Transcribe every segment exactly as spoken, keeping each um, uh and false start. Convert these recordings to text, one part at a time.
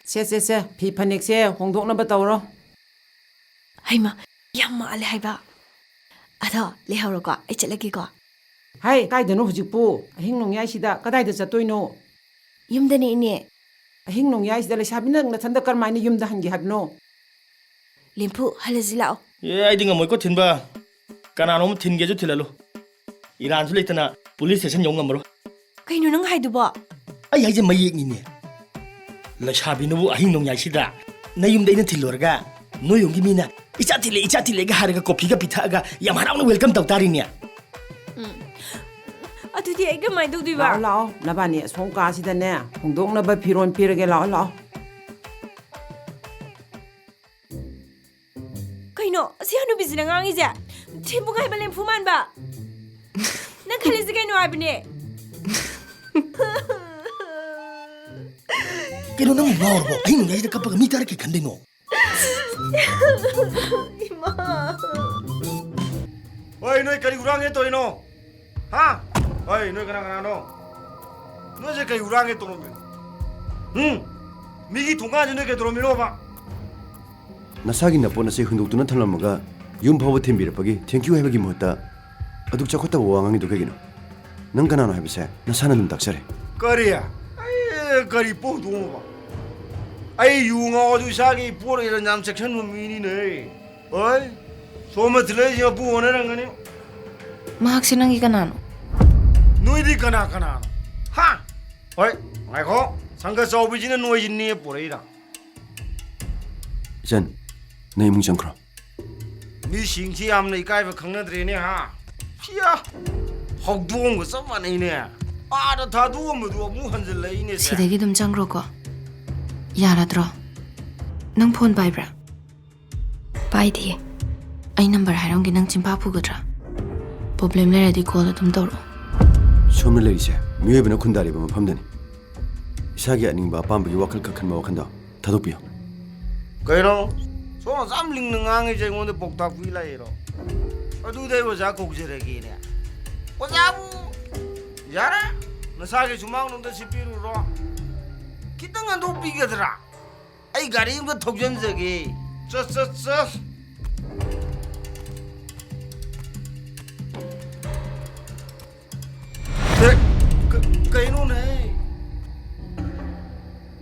ꯁꯦ ꯁꯦ ꯁꯦ, ꯐꯤ ꯐꯅꯦꯛꯁꯦ ꯍꯣꯡꯗꯣꯛꯅꯕ ꯇꯧꯔꯣ꯫ ꯍꯩꯃ, ꯌꯥꯝ ꯃꯥꯜꯂꯦ ꯍꯥꯏꯕ꯫ ꯑꯗꯣ ꯂꯩꯍꯧꯔꯣꯀꯣ, ꯑꯩ ꯆꯠꯂꯒꯦꯀꯣ꯫ ꯍꯥꯏ, ꯀꯥꯏꯗꯅꯣ ꯍꯧꯖꯤꯛꯄꯨ? ꯑꯍꯤꯡ ꯅꯣꯡꯌꯥꯏꯁꯤꯗ ꯀꯗꯥꯏꯗ ꯆꯠꯇꯣꯏꯅꯣ? ꯌꯨꯝꯗꯅꯦ, ꯏꯅꯦ꯫ ꯑꯍꯤꯡ ꯅꯣꯡꯌꯥꯏꯁꯤꯗ ꯂꯩꯁꯥꯕꯤ ꯅꯪ ꯅꯊꯟꯗ ꯀꯔꯝꯍꯥꯏꯅ ꯌꯨꯝꯗ ꯍꯟꯒꯦ ꯍꯥꯏꯕꯅꯣ? ꯂꯦꯝꯐꯨ, ꯍꯜꯂꯁꯤ ꯂꯥꯛꯑꯣ꯫ ꯑꯦ, ꯑꯩꯗꯤ ꯉꯝꯃꯣꯏꯀꯣ ꯊꯤꯟꯕ꯫ ꯀꯅꯥꯅꯣꯝ ꯊꯤꯟꯒꯦꯁꯨ ꯊꯤꯜꯍꯜꯂꯨ꯫ ꯏꯔꯥꯟꯁꯨ ꯂꯩꯇꯅ ꯄꯨꯂꯤꯁ ꯁ꯭ꯇꯦꯁꯟ ꯌꯧ ꯉꯝꯃꯔꯣꯏ꯫ ꯀꯩꯅꯣ ꯅꯪ ꯍꯥꯏꯗꯨꯕꯣ? ꯑꯩ ꯍꯥꯏꯁꯦ ꯃꯌꯦꯛꯅꯤꯅꯦ꯫ ꯂꯩꯁꯥꯕꯤꯅꯕꯨ ꯑꯍꯤꯡ ꯅꯣꯡꯌꯥꯏꯁꯤꯗ ꯅꯌꯨꯝꯗ ꯑꯩꯅ ꯊꯤꯜꯂꯨꯔꯒ, ꯅꯣꯏ ꯌꯨꯝꯒꯤ ꯃꯤꯅ "ꯏꯆꯥ ꯊꯤꯜꯂꯦ, ꯏꯆꯥ ꯊꯤꯜꯂꯦꯒ" ꯍꯥꯏꯔꯒ ꯀꯣꯐꯤꯒ ꯄꯤꯊꯛꯑꯒ ꯌꯥꯝ ꯍꯔꯥꯎꯅ ꯋꯦꯜꯀꯝ ꯇꯧ ꯇꯥꯔꯤꯅꯦ꯫ ꯎꯝ꯫ ꯑꯗꯨꯗꯤ ꯑꯩ ꯀꯃꯥꯏꯅ ꯇꯧꯗꯣꯏꯕ? ꯂꯥꯛꯑꯣ, ꯂꯥꯛꯑꯣ, ꯅꯕꯥꯅꯤ ꯑꯁꯣꯝ ꯀꯥꯁꯤꯗꯅꯦ ꯍꯣꯡꯗꯣꯛꯅꯕ ꯐꯤꯔꯣꯜ ꯄꯤꯔꯒꯦ, ꯂꯥꯛꯑꯣ, ꯂꯥꯛꯑꯣ꯫ ꯀꯩꯅꯣ, ꯑꯁꯤ ꯍꯅꯨꯕꯤꯁꯤꯅ ꯉꯥꯡꯉꯤꯁꯦ? ꯊꯤꯕꯨꯡ ꯍꯥꯏꯕ ꯂꯦꯝꯐꯨ ꯃꯥꯟꯕ! ꯅꯪ ꯈꯜꯂꯤꯁꯦ ꯀꯩꯅꯣ ꯍꯥꯏꯕꯅꯦ? ꯀꯩꯅꯣ, ꯅꯪ ꯉꯥꯎꯔꯕꯣ? ꯑꯍꯤꯡ ꯅꯣꯡꯌꯥꯏꯁꯤꯗ ꯀꯞꯄꯒ ꯃꯤ ꯇꯥꯔ ꯀꯩ ꯈꯟꯗꯣꯏꯅꯣ? ꯏꯃꯥ! ꯍꯣꯏ, ꯅꯣꯏ ꯀꯔꯤ ꯍꯨꯔꯥꯟꯒꯦ ꯇꯧꯔꯤꯅꯣ? ꯍꯥ? ꯍꯣꯏ, ꯅꯣꯏ ꯀꯅꯥ ꯀꯅꯥꯅꯣ? ꯅꯣꯏꯁꯦ ꯀꯩ ꯍꯨꯔꯥꯟꯒꯦ ꯇꯧꯔꯝꯃꯤꯅꯣ? ꯍꯨꯝ? ꯃꯤꯒꯤ ꯊꯣꯡꯒꯥꯟꯁꯦ ꯅꯣꯏ ꯀꯩꯗꯧꯔꯝꯃꯤꯅꯣꯕ? ꯅꯁꯥꯒꯤ ꯅꯄꯣꯠ ꯑꯁꯤ ꯍꯨꯟꯗꯣꯛꯇꯨꯅ ꯊꯝꯂꯝꯃꯒ ꯌꯨꯝ ꯐꯥꯎꯕ ꯊꯤꯟꯕꯤꯔꯛꯄꯒꯤ thank you ꯍꯥꯏꯕꯒꯤ ꯃꯍꯨꯠꯇ ꯑꯗꯨꯛ ꯆꯥꯎꯈꯠꯇꯕ ꯋꯥ ꯉꯥꯡꯉꯤꯗꯨ ꯀꯩꯒꯤꯅꯣ? ꯅꯪ ꯀꯅꯥꯅꯣ ꯍꯥꯏꯕꯁꯦ ꯅꯁꯥꯅ ꯑꯗꯨꯝ ꯇꯥꯛꯆꯔꯦ꯫ ꯀꯔꯤ? ꯑꯩ ꯀꯔꯤ ꯄꯣꯠ ꯍꯨꯟꯗꯣꯛꯑꯝꯃꯕ? ꯑꯩ ꯌꯨ ꯉꯥꯎꯔꯁꯨ ꯏꯁꯥꯒꯤ ꯄꯣꯠ ꯂꯩꯔ ꯌꯥꯝ ꯆꯦꯛꯁꯤꯟꯕ ꯃꯤꯅꯤꯅꯦ꯫ ꯍꯣꯏ, ꯁꯣꯝꯗ ꯊꯤꯜꯂꯛꯏꯁꯦ ꯃꯄꯨ ꯑꯣꯟꯅꯔꯝꯒꯅꯤ꯫ ꯃꯍꯥꯛꯁꯦ ꯅꯪꯒꯤ ꯀꯅꯥꯅꯣ? ꯅꯣꯏꯗꯤ ꯀꯅꯥ ꯀꯅꯥꯅꯣ? ꯍꯥ? ꯍꯣꯏ, ꯉꯥꯏꯈꯣ, ꯁꯪꯒ ꯆꯥꯎꯕꯤꯁꯤꯅ ꯅꯣꯏꯁꯤ ꯅꯦꯛꯑ ꯄꯨꯔꯛꯏꯔꯥ? ꯏꯆꯟ, ꯅꯪ ꯏꯃꯨꯡ ꯆꯪꯈ꯭ꯔꯣ꯫ ꯃꯤꯁꯤꯡꯁꯤ ꯌꯥꯝꯅ ꯏꯀꯥꯏꯕ ꯈꯪꯅꯗ꯭ꯔꯦꯅꯦ, ꯍꯥ? ꯁꯤꯌꯥ! ꯍꯧꯗꯣꯡꯒ ꯆꯞ ꯃꯥꯟꯅꯩꯅꯦ꯫ ꯑꯥꯗ ꯊꯥꯗꯣꯛꯑꯝꯕꯗꯨ ꯑꯃꯨꯛ ꯍꯟꯖꯤꯜꯂꯛꯏꯅꯦ ꯁꯦ꯫ ꯁꯤꯗꯒꯤ ꯑꯗꯨꯝ ꯆꯪꯈ꯭ꯔꯣꯀꯣ꯫ ꯌꯥꯔꯗ꯭ꯔꯣ? ꯅꯪ ꯐꯣꯟ ꯄꯥꯏꯕ꯭ꯔꯥ? ꯄꯥꯏꯗꯤꯌꯦ꯫ ꯑꯩ ꯅꯝꯕꯔ ꯍꯥꯏꯔꯝꯒꯦ, ꯅꯪ ꯆꯤꯟꯐꯥ ꯄꯨꯒꯗ꯭ꯔꯥ? ꯄ꯭ꯔꯣꯕ꯭ꯂꯦꯝ ꯂꯩꯔꯗꯤ ꯀꯣꯜ ꯑꯗꯨꯝ ꯇꯧꯔꯛꯑꯣ꯫ ꯁꯣꯝꯅ ꯂꯩꯔꯤꯁꯦ ꯃꯤꯑꯣꯏꯕꯅ ꯈꯨꯟꯗꯥꯔꯤꯕ ꯃꯐꯝꯗꯅꯤ꯫ ꯏꯁꯥꯒꯤ ꯑꯅꯤꯡꯕ ꯑꯄꯥꯝꯕꯒꯤ ꯋꯥꯈꯜ ꯈꯛ ꯈꯟꯕ ꯋꯥꯈꯟꯗꯣ ꯊꯥꯗꯣꯛꯄꯤꯌꯨ꯫ ꯀꯩꯅꯣ? ꯁꯣꯝ ꯑꯁꯨꯛ ꯌꯥꯝ ꯂꯤꯡꯅ ꯉꯥꯡꯉꯤꯁꯦ ꯑꯩꯉꯣꯟꯗ ꯄꯥꯎꯇꯥꯛ ꯄꯤ ꯂꯥꯛꯏꯔꯣ? ꯑꯗꯨꯗꯤ ꯑꯩ ꯑꯣꯖꯥ ꯀꯧꯖꯔꯒꯦꯅꯦ꯫ ꯑꯣꯖꯥꯕꯨ ꯌꯥꯔꯦ, ꯅꯁꯥꯒꯤ ꯁꯨꯃꯥꯡꯂꯣꯝꯗ ꯁꯤꯠꯄꯤꯔꯨꯔꯣ꯫ ꯈꯤꯇꯪ ꯍꯟꯗꯣꯛꯄꯤꯒꯗ꯭ꯔꯥ? ꯑꯩ ꯒꯥꯔꯤ ꯑꯃꯒ ꯊꯧꯖꯟꯖꯒꯦ꯫ ꯆꯠ, ꯆꯠ, ꯆꯠ꯫ ꯑꯦ, ꯀ-, ꯀꯩꯅꯣꯅꯦ?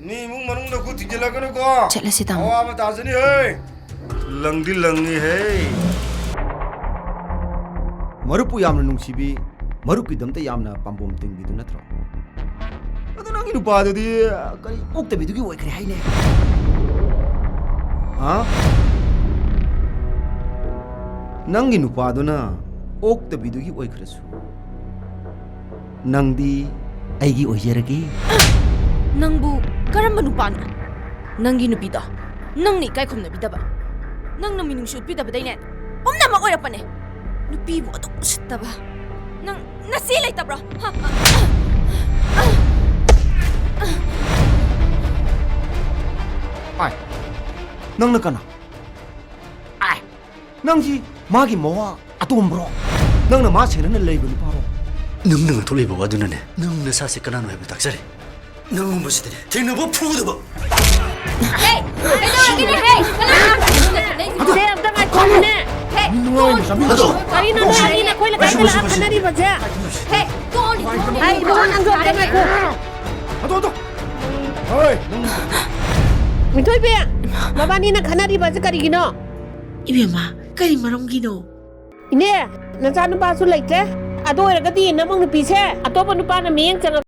ꯃꯤ ꯏꯃꯨꯡ ꯃꯅꯨꯡꯗ ꯈꯨꯠ ꯊꯤꯡꯖꯤꯜꯂꯛꯀꯅꯨꯀꯣ꯫ ꯆꯠꯂꯁꯤ, ꯇꯥꯃꯣ꯫ ꯑꯋꯥꯕ ꯇꯥꯖꯅꯤ ꯍꯦ꯫ ꯂꯪꯗꯤ ꯂꯪꯉꯤ ꯍꯦ꯫ ꯃꯔꯨꯞꯄꯨ ꯌꯥꯝꯅ ꯅꯨꯡꯁꯤꯕꯤ, ꯃꯔꯨꯞꯀꯤꯗꯃꯛꯇ ꯌꯥꯝꯅ ꯄꯥꯝꯕꯣꯝ ꯇꯤꯡꯕꯤꯗꯨ ꯅꯠꯇ꯭ꯔꯣ? ꯑꯗꯣ ꯅꯪꯒꯤ ꯅꯨꯄꯥꯗꯨꯗꯤ ꯀꯔꯤ ꯑꯣꯛꯇꯕꯤꯗꯨꯒꯤ ꯑꯣꯏꯈ꯭ꯔꯦ ꯍꯥꯏꯅꯦ? ꯍꯥ? ꯅꯪꯒꯤ ꯅꯨꯄꯥꯗꯨꯅ ꯑꯣꯛꯇꯕꯤꯗꯨꯒꯤ ꯑꯣꯏꯈ꯭ꯔꯁꯨ, ꯅꯪꯗꯤ ꯑꯩꯒꯤ ꯑꯣꯏꯖꯔꯒꯦ꯫ ꯅꯪꯕꯨ ꯀꯔꯝꯕ ꯅꯨꯄꯥꯅꯣ? ꯅꯪꯒꯤ ꯅꯨꯄꯤꯗꯣ ꯅꯪꯅ ꯏꯀꯥꯏ ꯈꯨꯝꯅꯕꯤꯗꯕ, ꯅꯪꯅ ꯃꯤꯅꯨꯡꯁꯤ ꯎꯠꯄꯤꯗꯕꯗꯩꯅꯦ ꯄꯨꯝꯅꯃꯛ ꯑꯣꯏꯔꯛꯄꯅꯦ꯫ ꯅꯨꯄꯤꯕꯨ ꯑꯗꯨꯛ ꯎꯁꯤꯠꯇꯕ꯫ ꯅꯪ ꯅꯆꯦ ꯂꯩꯇꯕ꯭ꯔꯣ? ꯍꯥ? ꯑꯥꯏ, ꯅꯪꯅ ꯀꯅꯥ? ꯑꯥꯏ, ꯅꯪꯁꯤ ꯃꯥꯒꯤ ꯃꯋꯥ ꯑꯇꯣꯝꯕ꯭ꯔꯣ? ꯅꯪꯅ ꯃꯥ ꯁꯦꯟꯅꯅ ꯂꯩꯕ ꯅꯨꯄꯥꯔꯣ? ꯅꯪꯅ ꯉꯥꯡꯊꯣꯛꯂꯤꯕ ꯋꯥꯗꯨꯅꯅꯦ, ꯅꯪ ꯅꯁꯥꯁꯦ ꯀꯅꯥꯅꯣ ꯍꯥꯏꯕ ꯇꯥꯛꯆꯔꯦ꯫ ꯅꯪꯒꯨꯝꯕꯁꯤꯗꯅꯦ ꯊꯦꯡꯅꯕ ꯐꯨꯗꯕ꯫ ꯍꯦ, ꯀꯩꯗꯧꯔꯒꯦꯅꯦ? ꯍꯦ, ꯀꯅꯥ? ꯁꯦ, ꯑꯝꯇ ꯉꯥꯏꯈꯣꯅꯦ꯫ ꯍꯦ, ꯅꯨꯡꯉꯥꯏꯅ ꯆꯥꯃꯤꯟꯅꯁꯤ꯫ ꯀꯔꯤꯅꯣ ꯅꯣꯏ ꯑꯅꯤꯅ ꯑꯩꯈꯣꯏ ꯂꯩꯀꯥꯏꯗ ꯂꯥꯛꯑ ꯈꯟꯅꯔꯤꯕꯁꯦ? ꯍꯦ, ꯇꯣꯛꯑꯣꯅꯦ, ꯇꯣꯛꯑꯣꯅꯦ꯫ ꯑꯩ ꯏꯕꯨꯡꯉꯣ, ꯅꯪꯁꯨ ꯑꯝꯇ ꯉꯥꯏꯈꯣ꯫ ꯑꯗꯣ, ꯑꯗꯣ꯫ ꯍꯣꯏ, ꯅꯪ ꯃꯤꯊꯣꯏꯕꯤ, ꯃꯕꯥꯅꯤꯅ ꯈꯟꯅꯔꯤꯕꯁꯦ ꯀꯔꯤꯒꯤꯅꯣ? ꯏꯕꯦꯝꯃ, ꯀꯔꯤ ꯃꯔꯝꯒꯤꯅꯣ? ꯏꯅꯦ, ꯅꯆꯥꯅꯨꯄꯥꯁꯨ ꯂꯩꯇ꯭ꯔꯦ꯫ ꯑꯗꯨ ꯑꯣꯏꯔꯒꯗꯤ ꯅꯃꯧ ꯅꯨꯄꯤꯁꯦ ꯑꯇꯣꯞꯄ ꯅꯨꯄꯥꯅ ꯃꯤꯠꯌꯦꯡ ꯆꯪꯉꯛ